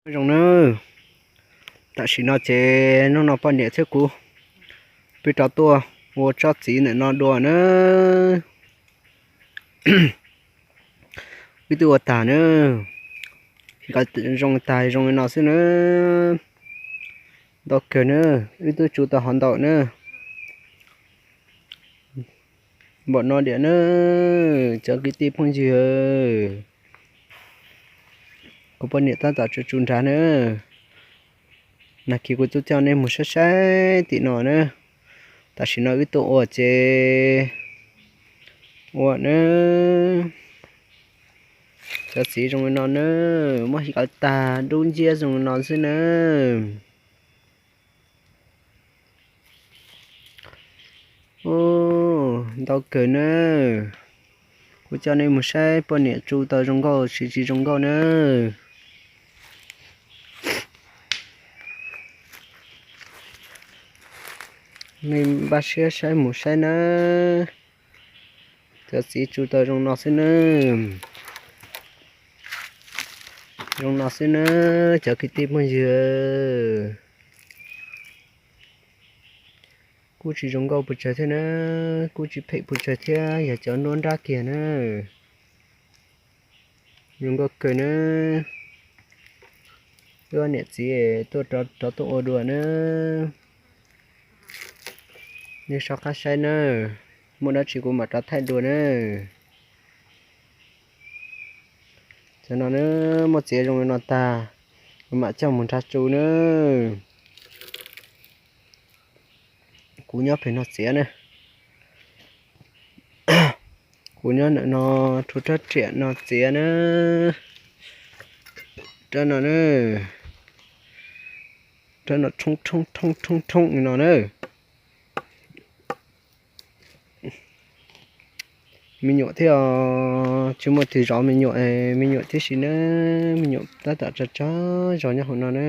Nyob zoo na, tam sim no ces hnub no poj niam thiab kuv peb rov tuaj ua tsob txiv ntawm no dua na. Wb twb ua tag na, zoo tag zoo li no xwb na. Ntau kawg na, wb twb tsu tau hov ntau na. Npaum no diam na, cov kwv tij phooj ywg, kuv poj niam tab tom tsu tsu nrad na. Nag kis kuv twb coj nej mus saib saib tim no na. Tam sim no wb tuaj ua ces ua na, cov txiv zoo li no na, muab hov tag dub nciab zoo li no xwb na. Ntau kawg na, kuv coj nej mus saib poj niam tsu tau zoo nkauj tsis tsis zoo nkauj na. Nej npaj siab saib mus saib na, cov txiv tsu tau zoo no xwb na. Zoo no xwb na, cov kwv tij phooj ywg. Kuj tsis zoo nkauj pes tsawg thiab na, kuj tsis phem pes tsawg thiab, yog cov nruab nrab kiag na. Zoo nkauj kawg na. Wb niam txiv tuaj rov tuaj ua dua na. Nej soj qab saib na, muaj dab tsi kuv mam rov thaij dua na. Cov no na, muab txiav zoo li no tag, kuv mam coj mus nrhab tsu na. Kuv nyob pem no txiav na. Kuv nyob ntawm no rhu rab riam no txiav na. Rab no na, rab no thoob thoob thoob thoob thoob li no na. Me nyuam thiab, tsis muaj twg zov me nyuam, me nyuam tib si na, me nyuam tab tom tso tso zog nyob hauv no na.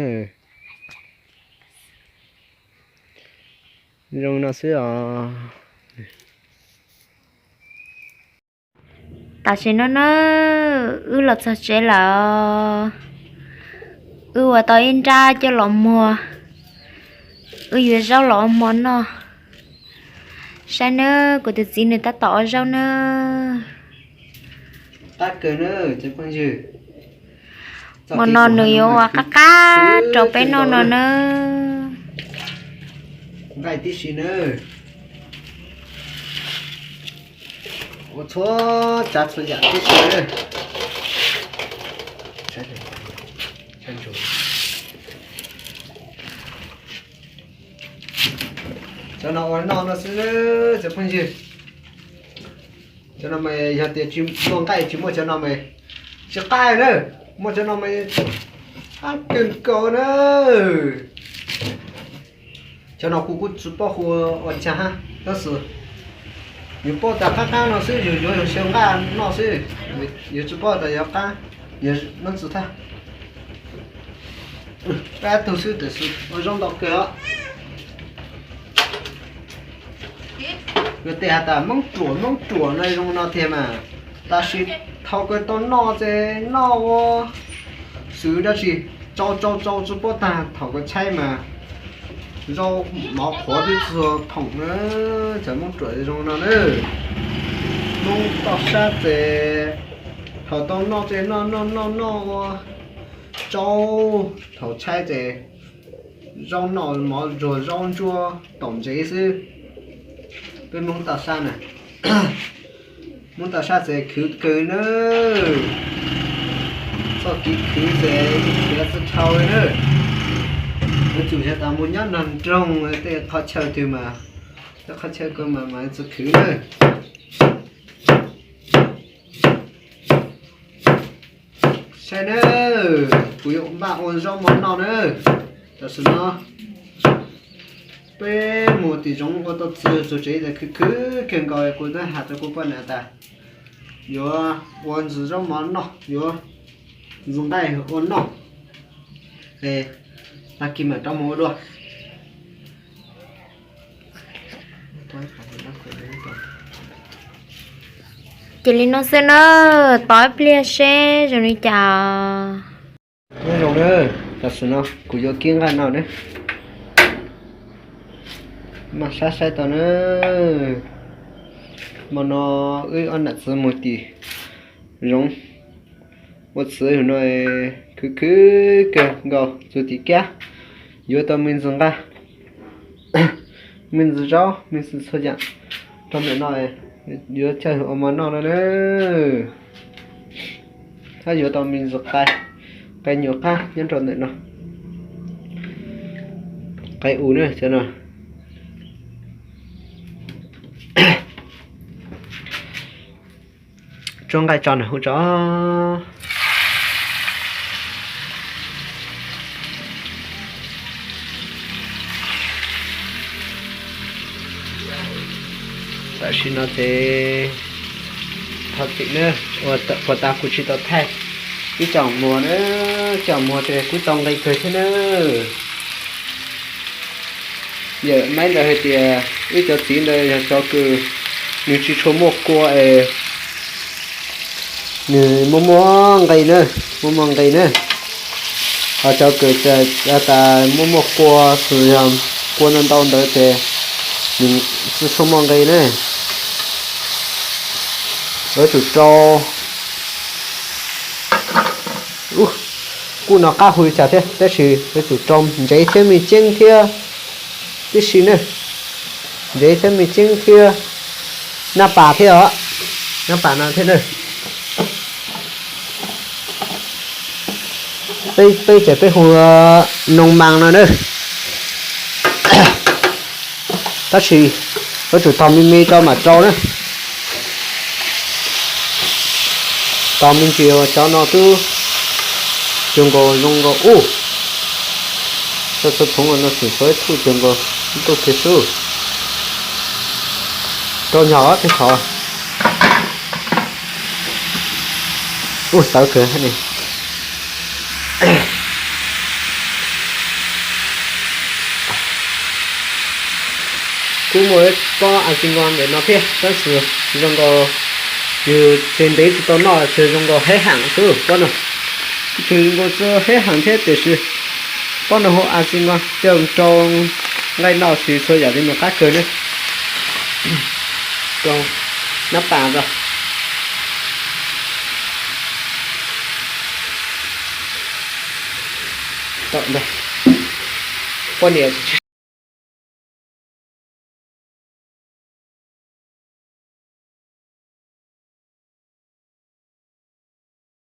Zoo no xwb os. Tam sim no na, wb los txog tsev lawm. Wb ua tau ib nrab coj los muag, wb yuav zaub los ua hmo noj. Saib nawb, kuv tus txiv nws tab tom ua zaub nawb. Hmo no nws yuav ua qab qab rau peb noj no nawb. Nqaij tib si nawb. Ua txhua tsav txhua yam tib si nawb. Cov no ua noj no xwb cov phooj ywg. Cov no mas yog tias tsis muaj nqaij tsis muaj cov no mas tsis qab na. Muaj cov no mas qab kawg nkaus na. Cov no kuv kuj tsis paub hu ua cas hab, tab sis yus paub tas qab qab no xwb, yus yuav yog xyaw nqaij noj xwb, yus tsis paub tas yog qab, yog noj txwv thaj. Peb tug xwb tab sis ua zoo ntau kawg os. Yog tias has tas Moob Ruam Moob Ruam no zoo no tiag mas, tab sis thaum kawg tau noj ces noj ua xwb dab tsi, tsau tsau tsau tsis paub tag, thaum kawg tshaib mas zaub mov qhuav twb txog thoom na. Cov Moob Ruam zoo no na, Moob Toj Sab ces thaum tau noj ces noj noj noj noj ua tsau, thaum tshaib ces zaub noj mov zuag zaub ntsuab tom ntsev xwb. Peb Moob Toj Sab na, Moob Toj Sab ces khwv kawg na. Txoj kev khwv ces khiav txog dhau na. Yuav tsum yog tas mus nyob nrog nroog tej qhov chaw twg mas, tej qhov chaw kawg mas mas txog khwv na. Saib na, kuv yuav npaj ua zaub mov noj na. Tam sim no peb mus tim zoov ua tau txog tsev ces khwv khwv kawg nkaus, kuv twb has rau kuv poj niam tas yuav ua ntxiv zaub mov noj, yuav ntxiv nqaij ua noj. Es tag kis mam rov mus ua dua. Ces li no xwb na, tos ib pliag seb zoo li cas. Nyob zoo na, Tam sim no kuv yuav kib nqaij no ne, mas saib saib tau na. Hmo no wb ob nam txiv mus tim zoov ua txiv no, khwv khwv kawg nkaus txug tim kab, yuav tau me ntsis nqaij, me ntsis zaub, me ntsis txhua yam rau ntawm no, yuav coj ua mov noj no na. Hab yuav tau me ntsis qe, qe nyuam qab nyob rau ntawm no, qe u na cov no. Tsuab nqaij tso na hu tso. Tam sim no ces thov txim na, puas tas kuv tsis tau thaij ib co muag na, co muag ces kuj tau nqe kawg thiab na. Yawm maib ntawd hais tias wb cov txiv ntawd yog cov kws nws tsis tshua muaj kua es nws muaj muaj nqe na, muaj muaj nqe na. Ho cov kws tas muaj muaj kua, kua ntau ntau ntawd ces nws tsis tshua muaj nqe na. Yuav tsum rau, kuj nov qab hu li cas thiab tab sis yuav tsum rau ntsev thiab me ceeb thiab tib si na. Ntsev thiab me ceeb thiab nab pas thiab os, nab pas no thiab na. Peb ces peb hu noo mas no na, tab sis yuav tsum tog me me rau mam rau na. Tog me ntsis cov no twb cuag nkaus zoo nkaus ub. Txhua txhua phoov no tseem tshuav ib tug cuag nkaus ntuj kiag xwb. Rau nyog tej qhov ub tawv kawg ne. Kuj muaj pob a xi nkoos ntawm no thiab tab sis zoo nkaus yus tseg ntev tsis tau noj tsis zoo nkaus hab heev xwb pob no. Tsis zoo nkaus txog hab heev thiab tiam sis pob no hu a xi nkoos coj rau nqaij noj tsis txhua yam li nws qab kawg ne. Rau nab pas tso. Poj niam tsis